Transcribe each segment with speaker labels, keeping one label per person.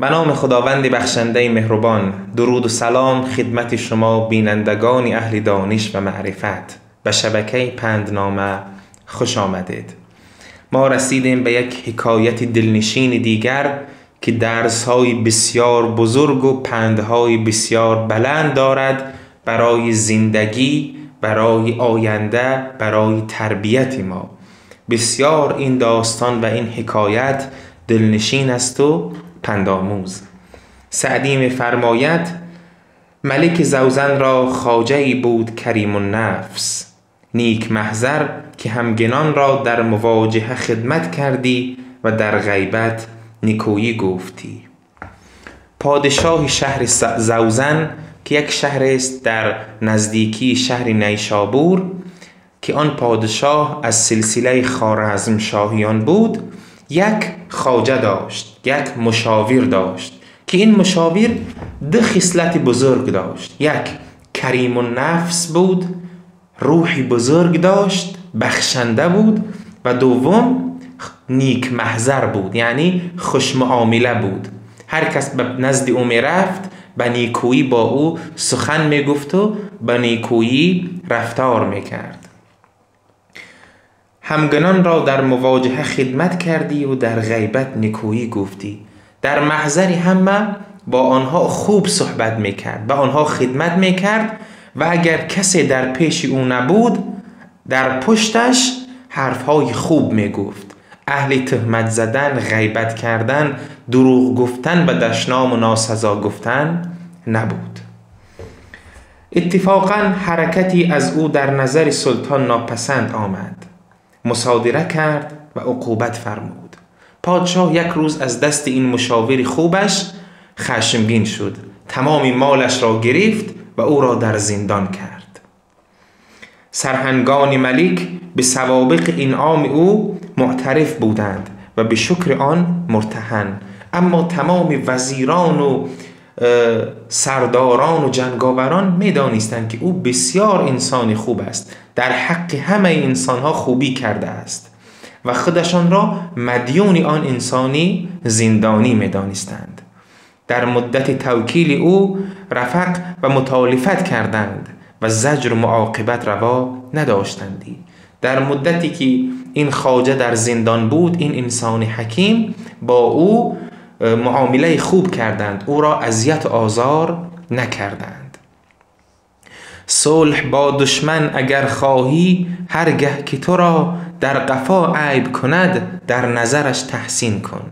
Speaker 1: به نام خداوند بخشنده مهربان. درود و سلام خدمت شما بینندگان اهل دانش و معرفت. به شبکه پندنامه خوش آمدید. ما رسیدیم به یک حکایت دلنشین دیگر که درس‌های بسیار بزرگ و پندهای بسیار بلند دارد برای زندگی، برای آینده، برای تربیت ما. بسیار این داستان و این حکایت دلنشین است و پندآموز. سعدی می‌فرماید: ملک زوزن را خواجه‌ای بود کریم النفس، نیک محضر که همگنان را در مواجهه خدمت کردی و در غیبت نیکویی گفتی. پادشاه شهر زوزن که یک شهر است در نزدیکی شهر نیشابور، که آن پادشاه از سلسله خوارزمشاهیان بود، یک خواجه داشت، یک مشاور داشت که این مشاور دو خصلت بزرگ داشت. یک، کریم النفس بود، روحی بزرگ داشت، بخشنده بود، و دوم نیک محضر بود، یعنی خوش معامله بود. هر کس به نزد او می رفت به نیکویی با او سخن می گفت و به نیکویی رفتار می کرد. همگنان را در مواجهه خدمت کردی و در غیبت نیکویی گفتی. در محضر همه با آنها خوب صحبت میکرد، با آنها خدمت میکرد و اگر کسی در پیش او نبود در پشتش حرفهای خوب میگفت. اهل تهمت زدن، غیبت کردن، دروغ گفتن و دشنام و ناسزا گفتن نبود. اتفاقا حرکتی از او در نظر سلطان ناپسند آمد، مصادره کرد و عقوبت فرمود. پادشاه یک روز از دست این مشاور خوبش خشمگین شد، تمام مالش را گرفت و او را در زندان کرد. سرهنگان ملک به سوابق انعام او معترف بودند و به شکر آن مرتهن، اما تمام وزیران و سرداران و جنگاوران می‌دانستند که او بسیار انسان خوب است، در حق همه انسانها خوبی کرده است و خودشان را مدیون آن انسانی زندانی می‌دانستند. در مدت توکیل او رفق و متالفت کردند و زجر و معاقبت روا نداشتندی. در مدتی که این خواجه در زندان بود، این انسان حکیم با او معامله خوب کردند، او را اذیت و آزار نکردند. صلح با دشمن اگر خواهی، هرگه که تو را در قفا عیب کند در نظرش تحسین کن.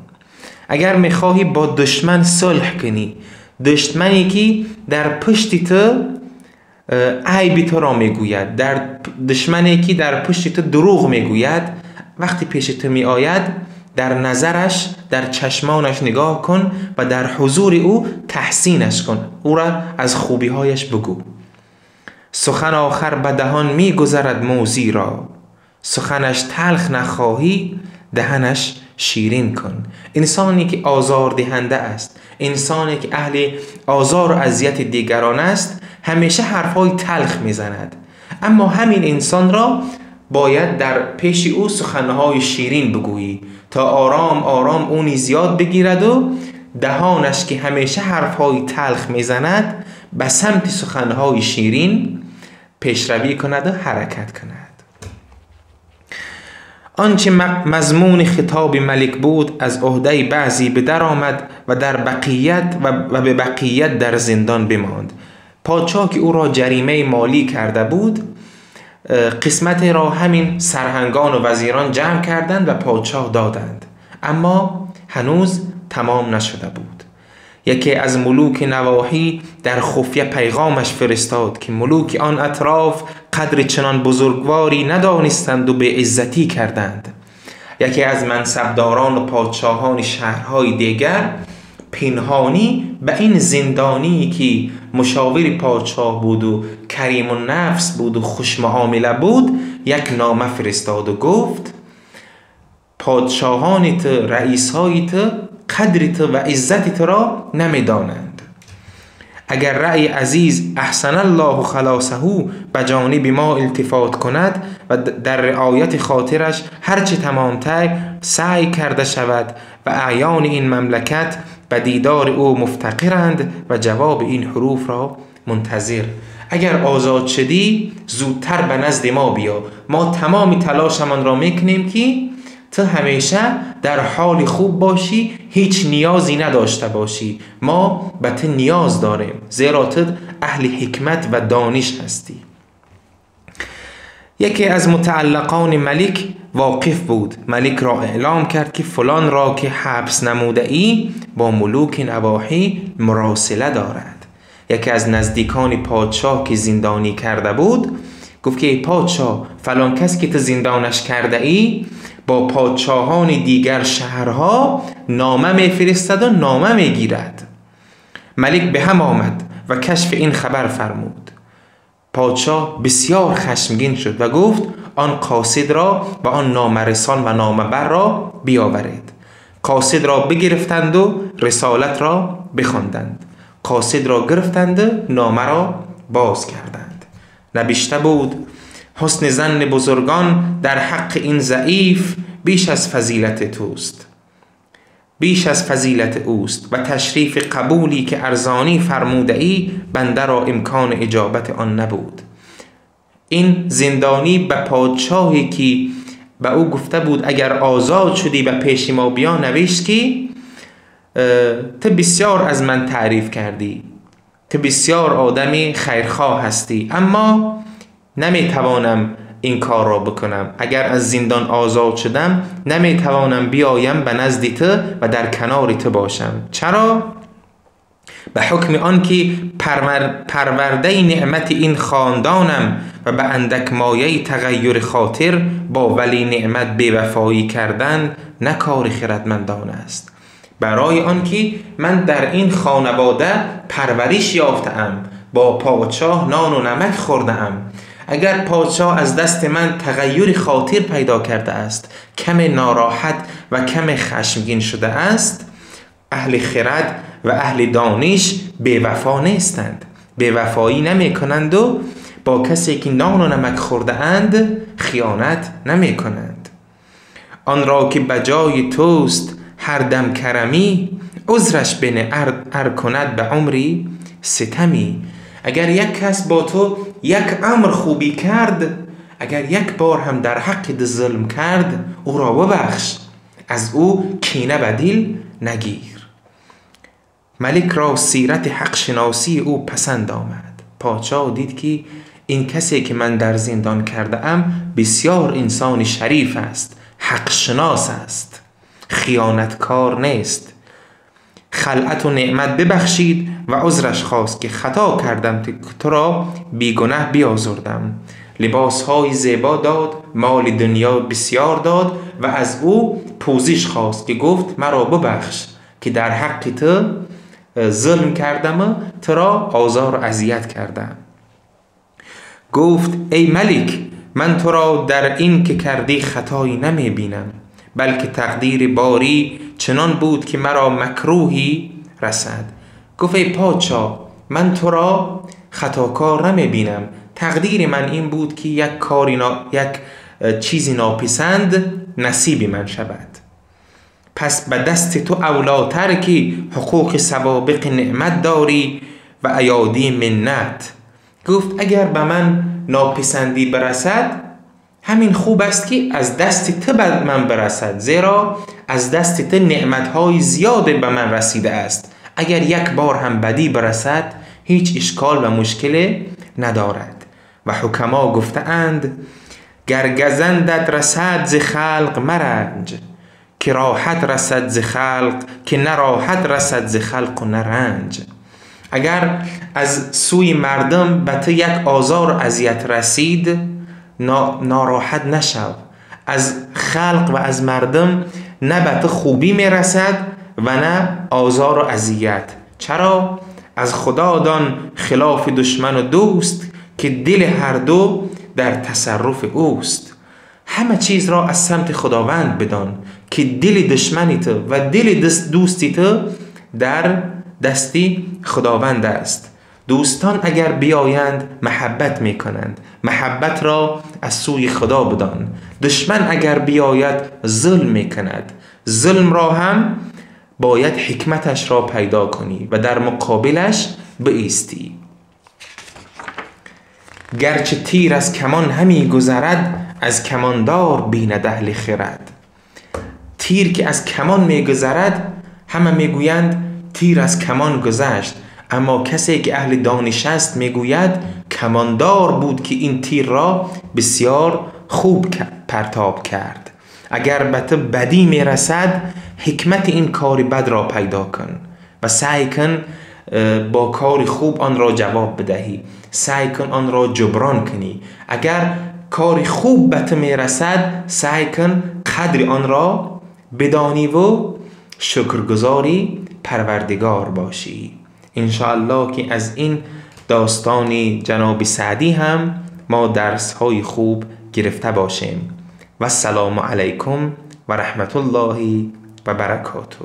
Speaker 1: اگر میخواهی با دشمن صلح کنی، دشمنی که در پشت تو عیب تو را میگوید، در دشمنی که در پشت تو دروغ میگوید، وقتی پیش تو میآید در نظرش، در چشمانش نگاه کن و در حضور او تحسینش کن، او را از خوبیهایش بگو. سخن آخر به دهان میگذرد موذی را، سخنش تلخ نخواهی دهنش شیرین کن. انسانی که آزار دهنده است، انسانی که اهل آزار و اذیت دیگران است، همیشه حرفهای تلخ میزند، اما همین انسان را باید در پیش او سخنهای شیرین بگویی تا آرام آرام او نیز یاد بگیرد و دهانش که همیشه حرفهای تلخ میزند به سمت سخنهای شیرین پیشروی کند و حرکت کند. آنچه مضمون خطاب ملک بود از عهده بعضی به در آمد و در بقیت و به بقیت در زندان بماند. پادشاه که او را جریمه مالی کرده بود، قسمت را همین سرهنگان و وزیران جمع کردند و پادشاه دادند، اما هنوز تمام نشده بود. یکی از ملوک نواحی در خفیه پیغامش فرستاد که ملوک آن اطراف قدر چنان بزرگواری ندانستند و به عزتی کردند. یکی از منصبداران و پادشاهان شهرهای دیگر پنهانی به این زندانی که مشاور پادشاه بود و کریم النفس بود و خوش معامله بود یک نامه فرستاد و گفت: پادشاهان تو، رئیسهای تو، قدر تو و عزت تو را نمیدانند. اگر رأی عزیز احسن الله خلاصه به جانب ما التفات کند و در رعایت خاطرش هرچه تمامتر سعی کرده شود و اعیان این مملکت به دیدار او مفتقرند و جواب این حروف را منتظر. اگر آزاد شدی زودتر به نزد ما بیا، ما تمام تلاشمان را میکنیم که تو همیشه در حال خوب باشی، هیچ نیازی نداشته باشی. ما به تو نیاز داریم، زیرا تو اهل حکمت و دانش هستی. یکی از متعلقان ملک واقف بود. ملک را اعلام کرد که فلان را که حبس نموده ای با ملوک نواحی مراسله دارد. یکی از نزدیکان پادشاه که زندانی کرده بود گفت که ای پادشاه، فلان کس که تو زندانش کرده ای با پادشاهان دیگر شهرها نامه میفرستد و نامه میگیرد. ملک به هم آمد و کشف این خبر فرمود. پادشاه بسیار خشمگین شد و گفت آن قاصد را و آن نامرسان و نامه بر را بیاورید. قاصد را بگرفتند و رسالت را بخواندند. قاصد را گرفتند و نامه را باز کردند. نبشته بود حسن ظن بزرگان در حق این ضعیف بیش از فضیلت توست، بیش از فضیلت اوست و تشریف قبولی که ارزانی فرموده ای بنده را امکان اجابت آن نبود. این زندانی به پادشاهی که به او گفته بود اگر آزاد شدی به پیش ما بیا، نوشت که تو بسیار از من تعریف کردی، تو بسیار آدمی خیرخواه هستی، اما نمیتوانم این کار را بکنم. اگر از زندان آزاد شدم نمیتوانم بیایم به نزد تو و در کنار تو باشم. چرا؟ به حکم آن که پرورده نعمت این خاندانم و به اندک مایه تغییر خاطر با ولی نعمت بی‌وفایی کردن نه کار خردمندان است. برای آنکه من در این خانواده پرورش یافته‌ام، با پادشاه نان و نمک خورده‌ام، اگر پادشاه از دست من تغییر خاطر پیدا کرده است، کم ناراحت و کم خشمگین شده است، اهل خرد و اهل دانش بی‌وفا نیستند، بی‌وفایی نمی کنند و با کسی که نان و نمک خورده اند خیانت نمی کنند. آن را که بجای توست هر دم کرمی، عذرش بنه ار کند به عمری ستمی. اگر یک کس با تو یک امر خوبی کرد، اگر یک بار هم در حق ظلم کرد، او را ببخش، از او کینه به دل نگیر. ملک را سیرت حق شناسی او پسند آمد. پادشاه دید که این کسی که من در زندان کرده ام بسیار انسان شریف است، حق شناس است، خیانتکار نیست. خلعت و نعمت ببخشید و عذرش خواست که خطا کردم تو را بیگناه بیازردم. لباسهای زیبا داد، مال دنیا بسیار داد و از او پوزش خواست که گفت مرا ببخش که در حق تو ظلم کردم و تو را آزار و اذیت کردم. گفت ای ملک، من تو را در این که کردی خطایی نمی بینم، بلکه تقدیر باری چنان بود که مرا مکروهی رسد. گفت ای پادشاه، من تو را خطاکار نمی بینم، تقدیر من این بود که یک چیزی ناپسند نصیب من شود. پس به دست تو اولاتر که حقوق سوابق نعمت داری و ایادی منت. گفت اگر به من ناپسندی برسد، همین خوب است که از دست تو به من برسد، زیرا از دست تو نعمتهای زیاد به من رسیده است. اگر یک بار هم بدی برسد هیچ اشکال و مشکل ندارد. و حکما گفته‌اند گر گزندت رسد ز خلق مرنج، که راحت رسد ز خلق، که نه راحت رسد ز خلق و نه رنج. اگر از سوی مردم به تو یک آزار و اذیت رسید، ناراحت نشو. از خلق و از مردم نه به تو خوبی میرسد و نه آزار و اذیت. چرا؟ از خدا دان خلاف دشمن و دوست، که دل هر دو در تصرف اوست. همه چیز را از سمت خداوند بدان که دل دشمنی تو و دل دوستی تو در دستی خداوند است. دوستان اگر بیایند محبت میکنند، محبت را از سوی خدا بدان. دشمن اگر بیاید ظلم میکند، ظلم را هم باید حکمتش را پیدا کنی و در مقابلش بایستی. گرچه تیر از کمان همی گذرد، از کماندار بیند اهل خرد. تیر که از کمان میگذرد، همه میگویند تیر از کمان گذشت، اما کسی که اهل دانش است میگوید کماندار بود که این تیر را بسیار خوب پرتاب کرد. اگر به تو بدی میرسد، حکمت این کار بد را پیدا کن و سعی کن با کار خوب آن را جواب بدهی، سعی کن آن را جبران کنی. اگر کار خوب به تو میرسد، سعی کن قدر آن را بدانی و شکرگزاری پروردگار باشی. انشاءالله که از این داستان جناب سعدی هم ما درس های خوب گرفته باشیم. و السلام علیکم و رحمت الله و برکاته.